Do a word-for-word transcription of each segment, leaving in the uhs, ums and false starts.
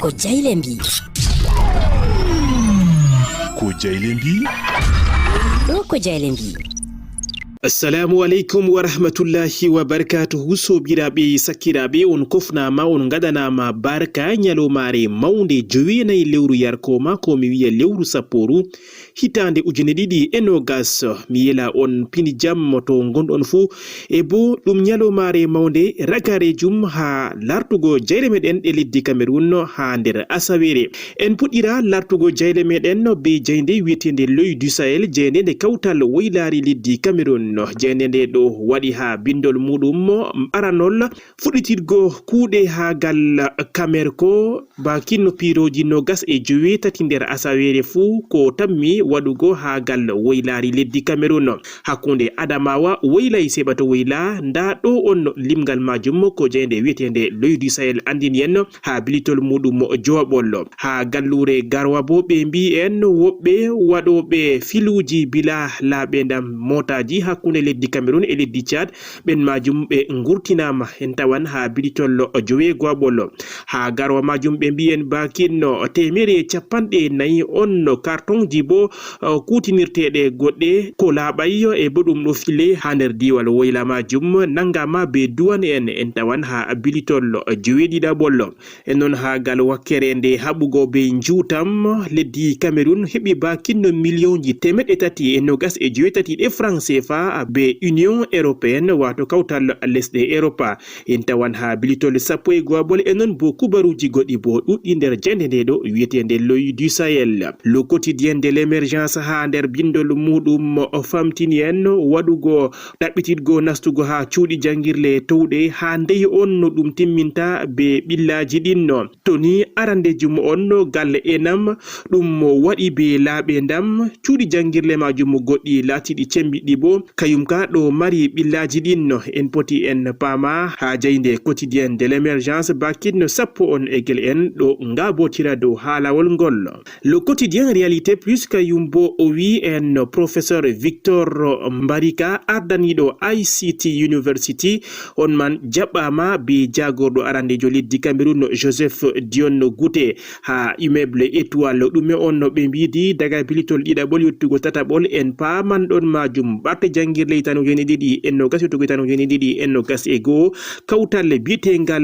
Ko jayle mbi. Ko jayle mbi. Ɗo ko jayle mbi. Assalamu aleykum wa rahmatullahi wa barakatuhu. Sobiraɓe, sakkiraɓe, on kofnama, on gaɗanama barka ñalomare mawnde jowenayi lewru yarkoma, ko mi wiya lewru sapporu, hitande ujine ɗiɗi e nogas. Mi yela on pini jam to ngonɗon fuu. E bo ɗum ñalomare mawnde ragarejum ha lartugo jayre meɗen ɗe leddi Cameroun ha nder asawere. En puɗɗira lartugo jayre meɗen be jaynde wi'etende L'Oeil du Sahel, jaynde nde kawtal woylari leddi Cameroun. Jaynde nde ɗo waɗi ha bindol muɗum aranol fuɗɗitirgo kuuɗe ha gal Camerco, bakin no piroji nogas e joweetati nder asawere fuu ko tammi waɗugo ha gal woylari leddi Cameroun. Hakkunde Adamawa woylay seɓa to woyla, nda ɗo on limgal majum ko jaynde wi'etende L'Oeil du Sahel andini en ha bilitol muɗum jowaɓol. Ha gallure Garwa bo ɓe mbi en woɓɓe waɗoɓe filuji bila laaɓe ndam motaji hakkunde leddi Cameroun e leddi Tchad, ɓen majum ɓe ngurtinama, en tawan ha bilitol joweegoɓol. Ha Garwa majum ɓe mbi en bakin no teemere e capanɗe nayi on no kartonji bo, uh, kutinirteɗe goɗɗe ko laaɓay e bo ɗum ɗo file ha nder diwal woyla majum nangama be duwan en, en tawan ha bilitol joweeɗiɗaɓol. E non ha gal wakkere nde haɓugo be njuutam, leddi Cameroun heɓi bakin no miliyonji teemeɗɗe tati e nogas e joweetati ɗe franc C F A be Union Européenne, wato kawtal lesɗe Europa. En tawan ha bilitol sappo e go'aɓol e non bo kubaruji goɗɗi bo ɗuɗɗi nder jaynde nde ɗo wi'etende L'Oeil du Sahel. Le Quotidien de l'Emergence ha nder bindol muɗum o famtini en waɗugo ɗaɓɓititgo nastugo ha cuuɗi jangirle towɗe ha ndeye on no ɗum timminta be ɓillaji ɗin no. To ni arandeji mo on no galle enam ɗum mo waɗi be laaɓe ndam cuuɗi jangirle majum mo goɗɗi laatiɗi cembiɗɗi bo kayum ka ɗo mari ɓillaji ɗin no. En poti en paama ha jaynde Quotidien de l'Emergence bakin no sappo on e gel en ɗo ngabotira dow haalawol ngol. Le Quotidien Réalité Plus kayum bo o wi en professeur Victor Mbarika ardaniɗo I C T University on man jaɓɓama be jagorɗo arandejo leddi Cameroun Joseph Dion Gouté ha immeuble Étoile. Ɗume on no ɓe mbidi daga bilitol ɗiɗaɓol yottugo tataɓol en pamanɗon majum ɓarte jangirle hitande ujine ɗiɗi e nogas yottugo hitande ujine ɗiɗi e nogas e go'o. Kawtal biyetengal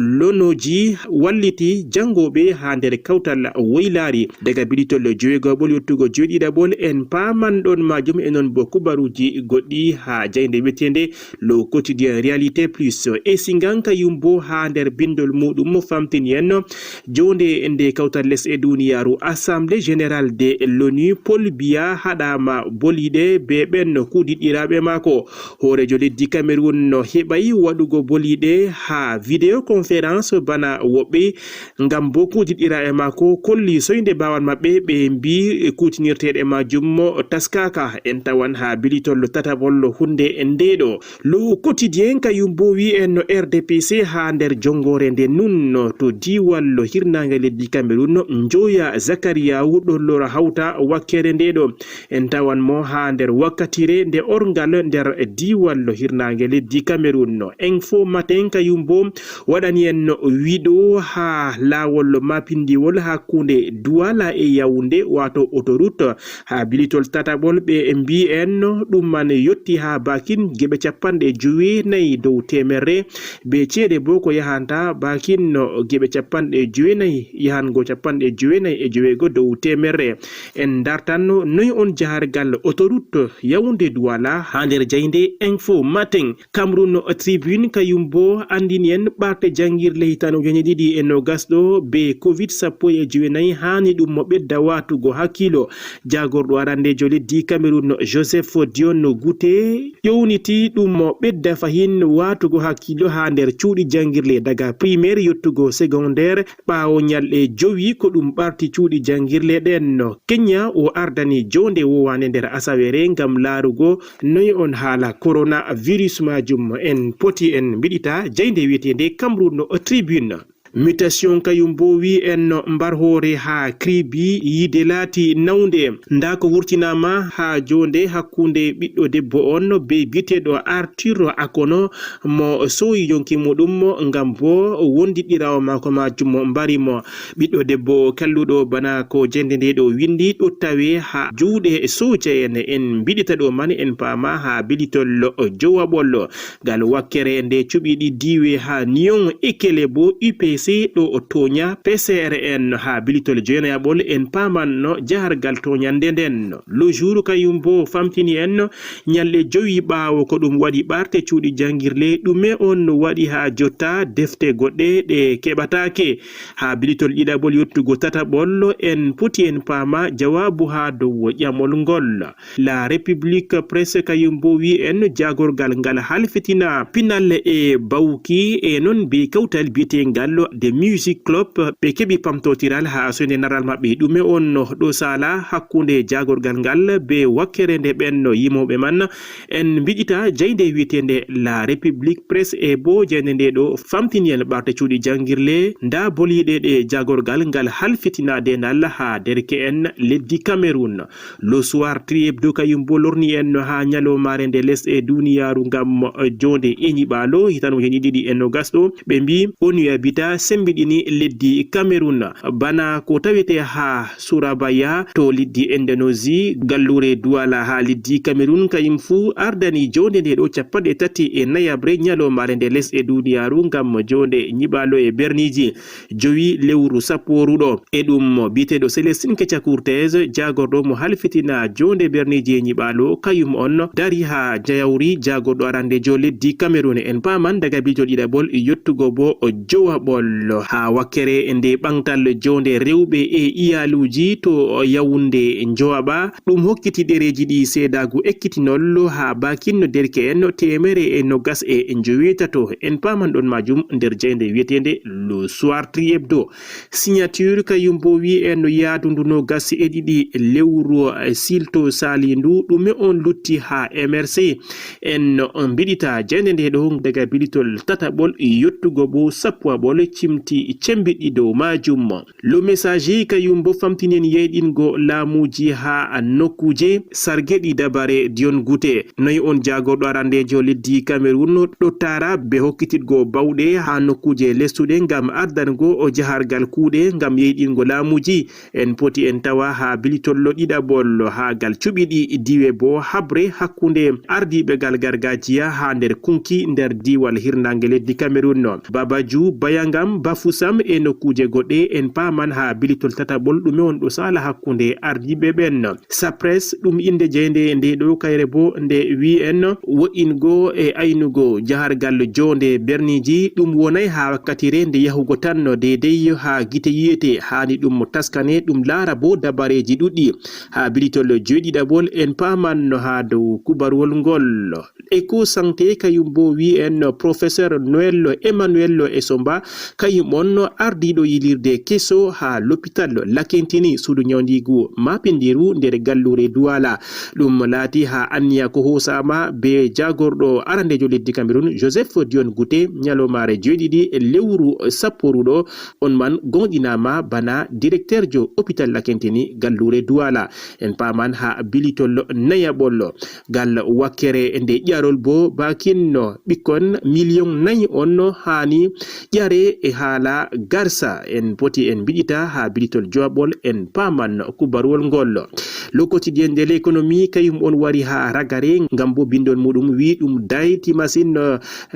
Lonoji walliti jangoɓe ha nder kawtal woylari daga bilitol joweegoɓol yottugo joweeɗiɗaɓol. En pamanɗon majum e non bo kubaruji goɗɗi ha jaynde wi'etende Le Quotidien Réalité Plus. E Singan kayum bo ha nder bindol muɗum mo famtini en jonde nde kawtal les e duniyaru Assemblée Générale de l'ONU, Paul Biya haɗama boliɗe be ɓen kudiɗɗiraɓe mako. Hoorejo leddi Cameroun no heɓay waɗugo boliɗe ha vidéoconférence bana woɓɓe, ngam bo kudiɗɗiraɓe mako kolli soynde baawal maɓɓe, ɓe mbi kutinirteɗe majum mo taskaka. En tawan ha bilitol tataɓol hunde ndeɗo. Le Quotidien kayum bo wi en no R D P C ha nder jongore nde nun no to diwal hirnange leddi Cameroun, Njoya Zakariyawu ɗo lora hawta wakkere ndeɗo. En tawan mo ha nder wakkatire nde orngal nder diwal hirnange leddi Cameroun. Info Matin kayum bo waɗani en wiɗo ha lawol mapindiwol hakkunde Douala e Yaoundé, wato autoroute, ha bilitol tataɓol ɓe mbi en ɗum man yotti ha bakin geɓe capanɗe jowenayi dow temerre, be ceede bo ko yahanta bakin no geɓe capanɗe jowenayi yahango capanɗe jowenayi e joweego dow temerre. En dartanno noy on jahargal autoroute Yaoundé Douala ha nder jaynde Info Matin. Cameroun Tribune kayum bo andini en ɓarte jangirle hitande ujine ɗiɗi e nogas ɗo be covid sappo e jowenayi hani ɗum mo ɓedda watugo hakkilo. Jagorɗo arandejo leddi Cameroun Joseph Dion Gouté ƴowniti ɗum mo ɓedda fahin watugo hakkilo ha nder cuuɗi jangirle daga primaire yottugo secondaire ɓawo ñalɗe jowi ko ɗum ɓarti cuuɗi jangirle ɗen. Kenya o ardani jonde wowande nder asawere ngam larugo noy on haala coronavirus majum. En poti en mbiɗita jaynde wi'etende Cameroun Tribune. Mutation kayum bo wi en no mbar hoore ha kribi yiide laati nawnde. Nda ko wurtinama ha jonde hakkunde ɓiɗɗo debbo on be biyeteɗo Arthur Akono mo sowi yonki muɗum ngam bo wondiɗɗirawo mako majum mbari mo. Ɓiɗɗo debbo kalluɗo bana ko jende nde ɗo windi ɗo tawe ha juuɗe soja en. En mbiɗita ɗo man en paama ha bilitol jowaɓol. Gal wakkere nde cuɓiɗi diwe ha Nyon Ikele bo U P C ɗo o tonya P C R N ha bilitol joynayaɓol en pamanno jahargal tonyande nden. Le Jour kayum bo famtini en nyalɗe jowi ɓawo ko ɗum waɗi ɓarte cuuɗi jangirle ɗume on waɗi ha jotta defte goɗɗe ɗe keɓatake. Ha bilitol ɗiɗaɓol yottugo tataɓol en poti en paama jawabu ha dow ƴamol ngol. La République Presse kayum bo wi en jagorgal ngal halfitina pinal e bawki e non be kawtal biyetengal de Music Club ɓe keɓi pamtotiral ha soyde naral maɓɓe ɗume on no ɗo sala hakkunde jagorgal ngal be wakkere nde ɓen no yimoɓe man. En mbiɗita jayde wiyetende La République Presse e bo jayde nde ɗo famtini en ɓarte cuuɗi jangirle nda boliɗe ɗe jagorgal ngal halfitina denal ha derke en leddi Cameroun. Le Soir Triebdo kayum bo lorni en no ha nyalomare nde lesɗe duniyaru ngam jonde e nyiɓalo hitan ujine ɗiɗi e nogas ɗo. Ɓe mbi onu yabita sembiɗini leddi Cameroun bana ko tawete ha Surabaya to leddi Indonesie, gallure Douala ha leddi Cameroun kayum fu ardani jonde nde ɗo capanɗe tati e nayabre nyalomare nde lesɗe duniyaru ngam jonde nyiɓalo e berniji. Jowi lewru sappo ruɗo. E ɗum biyeteɗo Célestin Kecha Cortez jagorɗo mo halfitina jonde berniji e nyiɓalo kayum on dari ha jayawri jagorɗo arandejo leddi Cameroun en paman daga bijol ɗiɗaɓol yottugo bo o jowaɓol ha wakkere nde ɓantal jonde rewɓe e iyaluji to yawunde jowaɓa ɗum hokkiti ɗereji ɗi seedagu ekkitinol ha bakinno derke en temere e nogas e jowi tato en paman ɗon majum nder jayde wiyetende Le Soir Triebdo. Signature kayum bo wi en no yaadu ndu no gasi e ɗiɗi lewru silto sali ndu ɗume on lutti ha M R C. En no mbiɗita jayde nde ɗo daga bilitol tataɓol yottugo bo sappoaɓol cimti cembiɗɗi dow majum. Le Messager kayum bo famtini en yeyɗingo laamuji ha nokkuje sargeɗi dabare Dion Gute. Noy on jagorɗo arandejo leddi Cameroun ɗo tara be hokkititgo bawɗe ha nokkuje lestuɗe ngam ardango o jahargal kuuɗe ngam yeyɗingo laamuji. En poti en tawa ha bilitollo ɗiɗaɓol ha gal cuɓiɗi diwe bo habre hakkunde ardiɓe gal gargajiya ha nder kunki nder diwal hirnange leddi Cameroun. Babaju Bayangam Bafusam e nokkuje goɗɗe en paman ha bilitol tataɓol ɗume on ɗo sala hakkunde ardiɓe ɓen. Sapres ɗum inde jeyde nde ɗo kayre bo nde wi en woɗɗingo e aynugo jahargal jonde berniji ɗum wonay ha wakkatire nde yahugo tan no deydey ha gite yiyete hani ɗum taskane ɗum laara bo dabareji ɗuɗɗi ha bilitol joyɗiɗaɓol en paman no ha dow kubarwol ngol. Eco Santé kayum bo wi en professeur Noël Emmanuel Esomba kayum on ardiɗo yilirde keso ha l'hôpital Lakentini suudu nyawndigu mapindiru nder gallure Duwala. Ɗum laati ha anniya ko hosama be jagorɗo arandejo leddi Cameroun Joseph Dion Gute nyalomare joyɗiɗi lewru sappo ruɗo on man gonɗinama bana directeurjo hôpital Lakentini gallure Duwala. En paman ha bilitol nayaɓol. Gal wakkere nde ƴarol bo bakinno ɓikkon miliyon nayi on no hani ƴare e haala garsa. En poti en mbiɗita ha bilitol jowaɓol en paman kubarwol ngol. Le Quotidien de l'Économie kayum on wari ha ragare ngam bo bindol muɗum wi ɗum dayti masin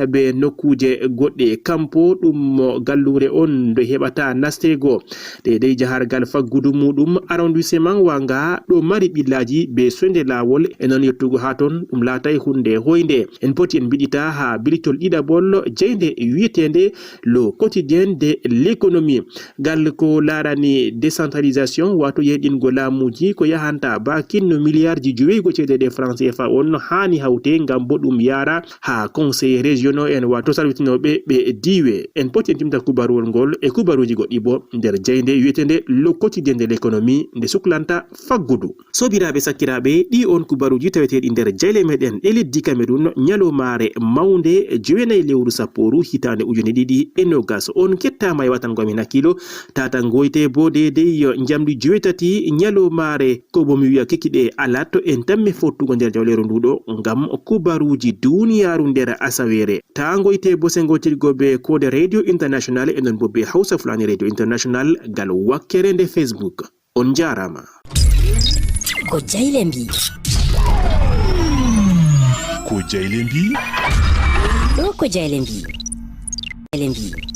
be nokkuje goɗɗe kampo ɗum gallure on nde heɓata nastego. Deydey jahargal faggudu muɗum arrondissement wanga ɗo mari ɓillaji be soyde lawol e non yettugo ha ton ɗum laatay hunde hoynde. En poti en mbiɗita ha bilitol ɗiɗaɓol jeyde wiyetende Le Quotidien de l'Économie. Gal ko larani décentralisation wato yeyɗingo laamuji ko yahanta bakin no miliyarji joweego ceede ɗe France F A on hani hawte ngam bo ɗum yara ha conseil régionaux en wato salwitinoɓe ɓe diwe. En poti en timta kubaruwol ngol e kubaruji goɗɗi bo nder jeyde wiyetende Le Quotidien de l'Économie nde suklanta faggudu. Sobiraɓe sakkiraɓe, ɗi on kubaruji taweteɗi nder jeyle meɗen e leddi Cameroun, nyalomare mawnde jowenayi lewru sapporu hitande ujune ɗiɗi e nogas. So on kettaama e watango amin hakkilo, tata ngoyte bo deedey njamdi joweetati nyalomaare. Ko bo mi wiya kiki ɗe alat to en tamme fottugo nder jawleeru nduɗo ngam kubaruuji duniyaaru nder asaweere. Ta ngoyte bo sengotirgo be koode Radio International e non bo be Hausa Fulani Radio International gal wakkere nde Facebook. On njaaraama. Ko jayle mbi. Ko jayle mbi. Ɗo ko jayle mbi. Jayle mbi.